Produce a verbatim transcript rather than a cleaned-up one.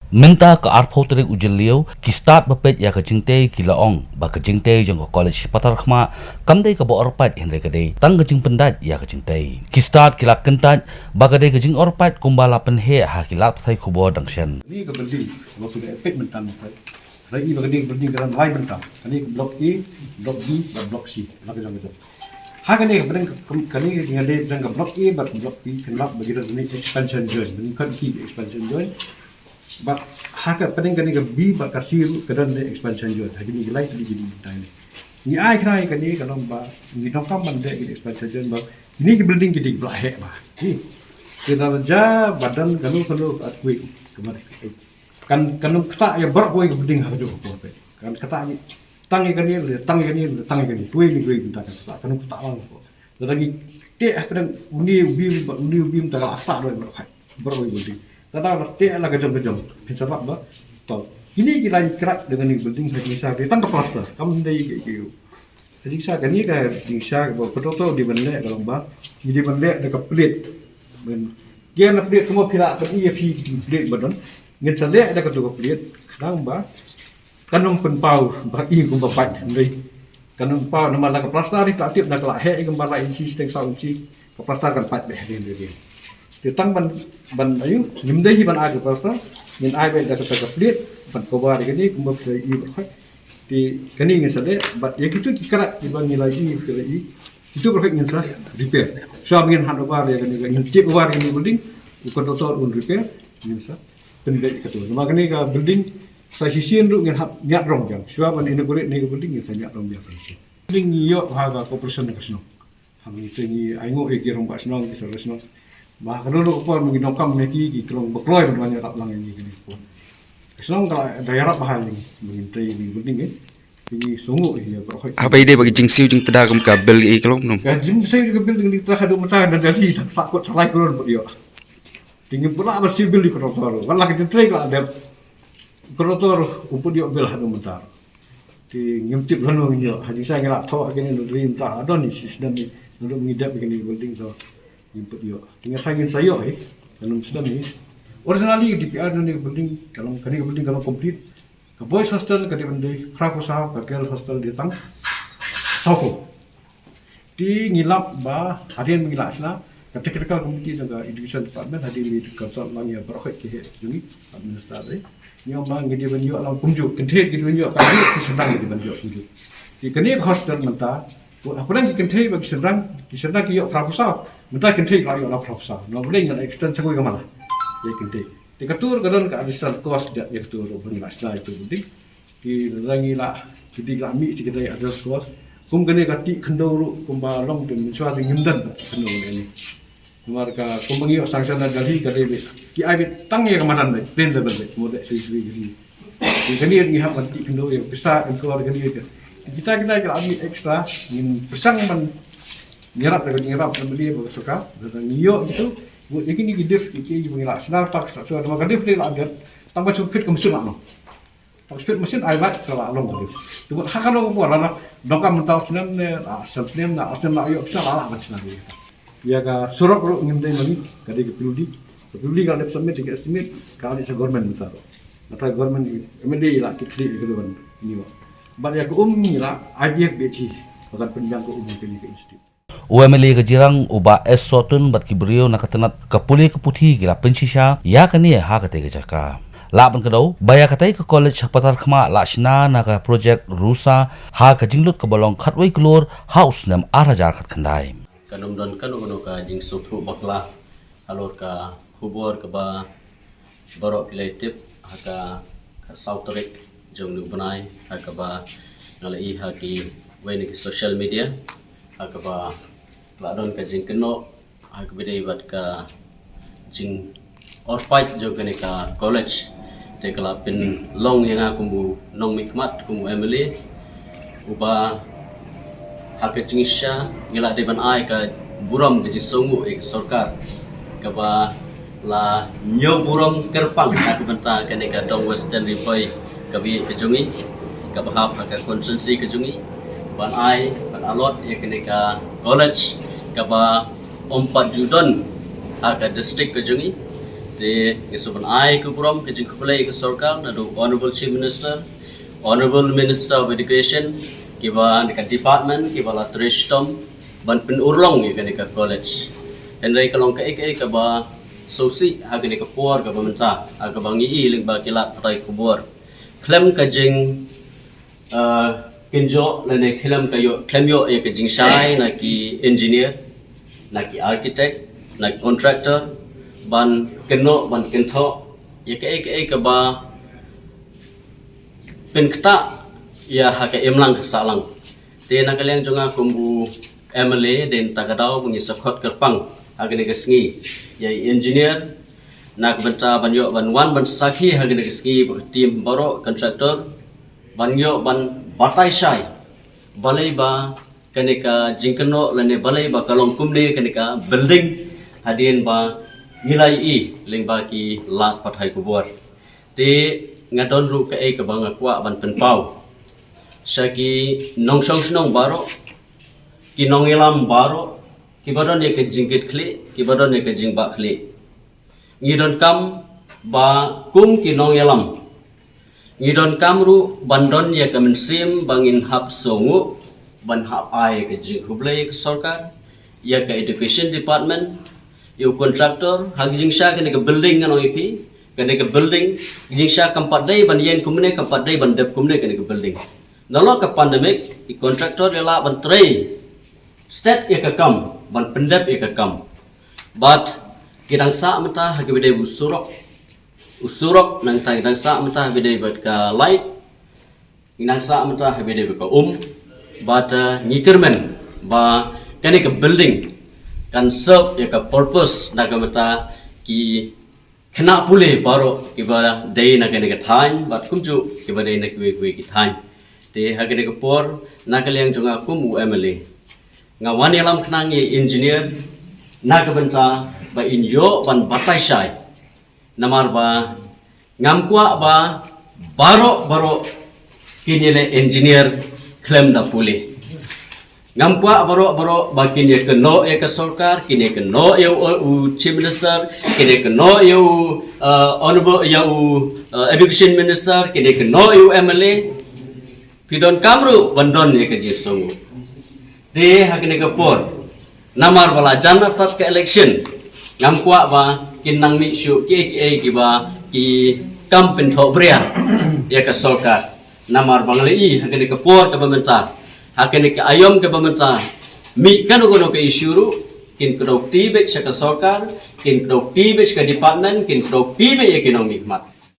Mynta ka arphew tarik u Jylliew, ki stad ba peit ïa ka jingtei ki la ong ba ka jingtei jong ka College Patarkhmah kam dei kaba orpait, hynrei ka dei tang ka jingpyndait ïa ka jingtei. Ki stad ki la kyntait ba ka dei ka jingorpait kumba la pynheh ha ki lad pathai khubor dang shen. Kane ka building, ba phi da peit mynta mynta, da i ba kane ka building ka don lai bynta. Kane ka Block A, Block B bad Block C, la ka jong ka jong. Ha kane ka building, kane ka jingïadei bad ka Block A bad Block B, kynlap ba ki don kane expansion joint, ba ngi khot ki expansion joint. Bad ha ka pdeng kane ka B bad ka C ruh ka don expansion joint. Ha kine ki lai tylli ki dei bynta kine. Ngi ai kane ka long ba ngi donkam ban leh expansion joint ba kine ki building ki dei ba la heh ba. Ki, ki da la ja ba don kano kano ka earthquake, ka mat, kan, kan ym ktah ïa baroh kawei ka building ha kajuh ka por. Kan ktah ïa, tang ïa kane, tang ïa kane, tang ïa kane. Kawei ni kawei bynta kan ktah, kan ym ktah lang ko. Lada ngi teh hapdeng une u beam, une u beam, te ka la ktah baroh, baroh, baroh kawei building. Te lada teh la ka jong ka jong, phin sa lap ba tol. Kine ki line crack da kane ka building, ha jingshisha dei tang ka plaster, kam dei ki, ki. Ha jingshisha kane ka jingshisha ba ka doktor dei ban leh ka long ba, ngi dei ban leh da ka plate. Ban, ki na plate, kumba phi lah ban ïohi ki plate ba don. Ngin sa leh da katu ka plate, khnang ba kan ym pynpaw ba i kumba pait, hynrei kan ym paw namar la ka plaster ri ka tip na ka la heh i kumba lai inchi, shiteng saw inchi, ka plaster kan pait beit hadien hadien. Te tang ban, ban ayu, ngim dei hi ban ai ka plaster, ngin ai beit da kata ka plate ban cover ïa kane kumba phi i baroh. Te kane ngin sa leh, bad ïa kitu ki crack kiba ngi la i, phi la i, kitu baroh ngin sa repair. Shuwa ba ngin hand over ïa kane, ngin take over ïa kane building, u contractor un repair, ngin sa pynbeit ïa katu. Namar kane ka building sa shisien ruh ngin hap ñiad rong biang. Shuwa ban inaugurate kane ka building ngin sa ñiad rong biang sa shisien. Building ngi ïoh ha ka corporation ka shnong. Ha ngi te ngi ainguh ïa ki rangbah shnong, ki sordar shnong. Ba ha kano kano ka por ma ngi donkam na ki, ki long ba kloi ban wan ïarap lang ïa ngi kane ka por. Ka shnong ka la da ïarap bha ïa ngi, ma ngin trei ïa ngi building eh. Te ngi sngewnguh ïa baroh. Haba ïadei bad ka jingsiew jingtda kum ka bill ïa ka long num? Ka jingsiew ka bill ngi tda haduh mynta na Delhi, tang sa kot sa lai klur bad ïoh. Te ngim pat lah ban siew bill ïa ka doktor. Wat la ka jingtrei ka la dep, ka doktor um pat ïoh bill haduh mynta. Te ngim tip lano ngin ïoh. Ha jingshisha ngi la thoh ha kine na Delhi mynta, ha don hi shi snem hi, naduh ngi dep kine building to ngim pat ïoh. Te nga tharai ngin sa ïoh hi, kan ym snem hi. Originally ka D P R na kane ka building ka long, kane ka building ka long complete. Ka boys hostel ka dei ban dei phra phew saw, ka girls hostel dei tang saw phew. Te ngi lap ba hadien ba ngi la shna, ka technical committee jong ka education department hadien ba ngi consult lang ïa baroh ki heh jong ngi, administrator, ngi ong ba ngi dei ban ïoh lang kumjuh, kynthei ki dei ban ïoh, ka dei ki shynrang ki dei ban ïoh kumjuh. Te kane ka hostel mynta, hapdeng ki kynthei bad ki shynrang, ki shynrang ki ïoh phra phew saw, mynta kynthei ki la ïoh lang phra phew saw. Namar balei ngi la extend sa kawei ka mala ïa kynthei. Te katu ka don ka additional cost ïa katu ruh ba ngi la shna ïa katu building. Ki la ngi la, ki dei la mih shi kynthei additional cost. Kum kane ka tih khyndew ruh kumba long te mynshuwa te ngim don tih khyndew ne. Namar ka kumba ngi ïoh sanction na Delhi ka dei beit, ki ai beit tang ïa ka madan beit, plain level beit, mo dei sui sui. Kane ngi hap ban tih khyndew ïa pisa incur kane ka. Kita kita ka la mih extra, ngin pyrshang ban ïarap da ka jingïarap na Delhi bad ka sorkar. Da ngi ïoh kitu, ngut ïa kine ki lift ki ki ngi la shna pat sa shuwa, namar ka lift dei la dep tang ba shu fit ka machine la noh. Tang shu fit machine ai lait ka la long ka lift. Te bad ha kano ka por la noh, donkam mynta u snem ne, la sem snem ne, la sem la ïoh pisa la lah ban shna. Ïa ka surok ruh ngim dei ma ngi, ka dei ka P W D. Ka P W D ka la dep submit ïa ka estimate, ka la dep sa government mynta ruh. Mynta government M L A la kit kit ïa ka dei ban ïoh. Bad ïa ka um ngi la I D F B T, ba kan pynbiang ka um ïa kane ka institute. U M L A ka Jirang u Bah S Sohtun bad ki briew na ka tnat ka pule ka puthi ki la pynshisha ïa kane ha katei ka jaka. Lah ban kdew ba ïa katei ka college ha Patarkhmah la shna na ka project RUSA ha ka jinglut kaba long khatwei klur ha u snem ar hajar khatkhyndai. Kan ym don kano kano ka jingsngewthuh bakla halor ka khubor kaba baroh phi la tip ha ka khatsaw tarik jong une u bnai, ha kaba nga la ïohi ha kiwei na ki social media, ha kaba la don ka jingkynnoh ha kaba ïadei bad ka jingorpait jong kane ka college. Te ka la pynlong ïa nga kum u nongmihkhmat, kum u M L A uba ha ka jingshisha ngi la dei ban ai ka burom, ka jingsngewnguh ïa ka sorkar kaba la ñiew burom kyrpang ha ka bynta kane ka dong Western Ri Bhoi kaba ïeit ka jong ngi, kaba hap ha ka constituency ka jong ngi, ban ai, ban allot ïa kane ka college kaba ym pat ju don ha ka district ka jong ngi. Te ngi sngewbha ban ai ka burom ka jingkhublei ka sorkar, naduh Honorable Chief Minister, Honorable Minister of Education, kiba na ka department kiba la trei shitom ban pynurlong ïa kane ka college. Hynrei ka long kaei kaei kaba sngewsih ha kane ka por kaba mynta, ha kaba ngi i lyngba ki lad pathai khubor, khlem ka jing, uh, kynjoh lane khlem ka ïoh, khlem ïoh ïa ka jingshai na ki engineer, na ki architect, na ki contractor ban kynnoh, ban kynthoh ïa kaei kaei kaba pynktah ïa ha ka imlang ka sahlang. Te na ka liang jong nga kum u M L A, dei na kata ka daw ba ngi sa khot kyrpang ha kane ka sngi ïa i engineer na ka bynta ban ïoh ban wan ban sakhi ha kane ka sngi bad ka team baroh, contractor, ban ïoh ban batai shai balei ba kane ka jingkynnoh lane balei ba ka long kumne kane ka building, hadien ba ngi la ïohi lyngba ki lad pathai khubor. Te nga don ruh kaei kaba nga kwah ban pynpaw sha ki nongshong shnong baroh, ki nongïalam baroh, kiba don ïa ka jingkitkhlieh, kiba don ïa ka jingbahkhlieh. Ngi donkam ba kum ki nongïalam, ngi donkam ruh ban don ïa ka mynsiem ba ngin hap sngewnguh ban hap ai ïa ka jingkhublei ïa ka sorkar, ïa ka education department, ïa u contractor ha ka jingshisha kane ka building, ngan ong ïa phi, kane ka building, ka jingshisha kam pat dei ban ïeng kumne, kam pat dei ban dep kumne kane ka building. Nalor ka pandemic i contractor i la lah ban trei stet ïa ka kam, ban pyndep ïa ka kam. Bad ki dang sah mynta ha kaba dei u surok, u surok, nangta ki dang sah mynta ha kaba dei bad ka light, ki dang sah mynta ha kaba dei bad ka um. Bad, uh, ngi kyrmen ba kane ka building kan serve ïa ka purpose na ka bynta ki khynnah pule baroh kiba dei na kane ka thaiñ bad kumjuh kiba dei na kiwei kiwei ki thaiñ. Te ha kane ka por, na ka liang jong nga kum u M L A, nga wan ïalam khnang ïa i engineer na ka bynta ba in ïoh ban batai shai. Namar ba ngam kwah ba baroh baroh kin ïaleh engineer khlem da pule. Ngam kwah baroh baroh ba kin ïakynnoh ïa ka sorkar, kin ïakynnoh ïa u, u chief minister, kin ïakynnoh ïa u, uh, honorable, ïa u, uh, education minister, kin ïakynnoh ïa u M L A. Phi donkam ruh ban don ïa ka jingsngewnguh. Te ha kane ka por, namar ba la jan artat ka election, ngam kwah ba kin nang mih shuh kiei kiei kiba ki kam pynthohbria ïa ka sorkar. Namar ba nga la i ha kane ka por kaba mynta, ha kane ka aïom kaba mynta, mih kano kano ka issue ruh, kin kdew kti beit sha ka sorkar, kin kdew kti beit sha ka department, kin kdew kti beit ïa ki nongmihkhmat.